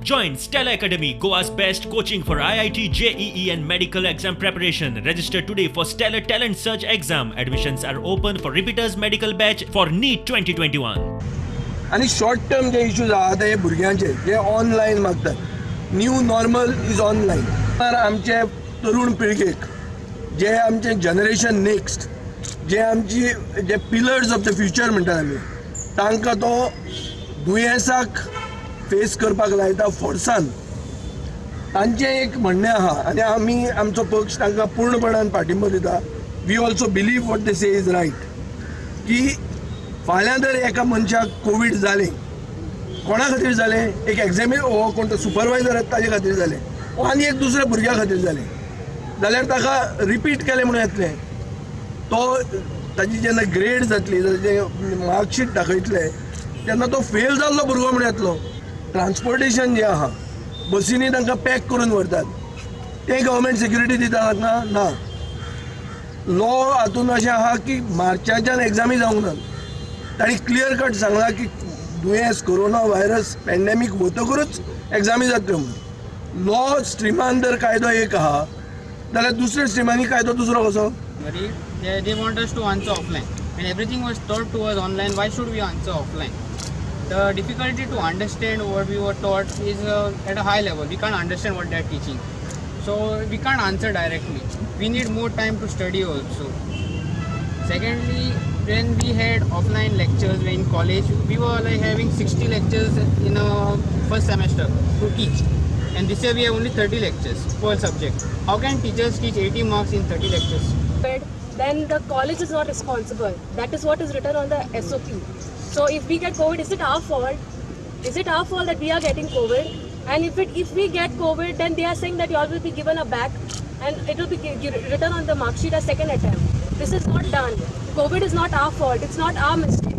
Join Stella Academy, Goa's best coaching for IIT, JEE and medical exam preparation. Register today for Stellar Talent Search exam. Admissions are open for repeaters medical batch for NEET 2021. आनी short term जे issues आहा आतां हे भुरग्यांचे जे online मागतात, new normal is online. आमचे तरुण पिळगेक, जे आमचे generation next, जे आमची जे पिलर्स ऑफ the future म्हणटात आमी, तांकां तो दुयेंसाक फेस करपाक लायता फोर्सान. तांचें एक म्हणणें आहा आनी आमी आमचो पक्ष तांकां पूर्णपणान पाठिंबो दिता. We also believe what they say is right, की फाल्यां जर एका मनशाक कोवीड जालें, कोणा खातीर जालें, एक एग्जामी हो कोण तो सुपरवायजर आसा ताजे खातीर जालें, वो आनी एक दुसऱ्या भुरग्या खातीर जालें जाल्यार ताका रिपीट केलें म्हणून येतलें. तो ताजी जेन्ना ग्रेड जातली, ताजें मार्कशीट दाखयतले तेन्ना तो फेल जाल्लो भुरगो म्हणून येतलो. ट्रान्सपोर्टेशन जें आहा, बसींनी तांकां पॅक करून व्हरतात, तें गव्हर्मेंट सेक्युरिटी दिता तांकां ना. लॉ हातून अशें आहा की मार्चाच्यान एग्जामी जावंक ना. तांणी क्लियर कट सांगलां की दुयेंस कोरोना व्हायरस पॅन्डेमीक वतकूच एग्जामी जातल्यो म्हणून. लॉ स्ट्रिमान जर कायदो एक आहा जाल्यार दुसऱ्या स्ट्रिमांनी कायदो दुसरो कसो? They want us to answer offline. When everything was taught to us online, why should we answer offline? The difficulty to understand what we were taught is at a high level. We can't understand what they are teaching. So we can't answer directly. We need more time to study also. Secondly, when we had offline lectures in college, we were like having 60 lectures in a first semester to teach. And this year we have only 30 lectures per subject. How can teachers teach 80 marks in 30 lectures? Then the college is not responsible. That is what is written on the SOP. So if we get COVID, is it our fault? Is it our fault that we are getting COVID? And if we get COVID, then they are saying that you all will be given a back and it will be written on the mark sheet as second attempt. This is not done. COVID is not our fault. It's not our mistake.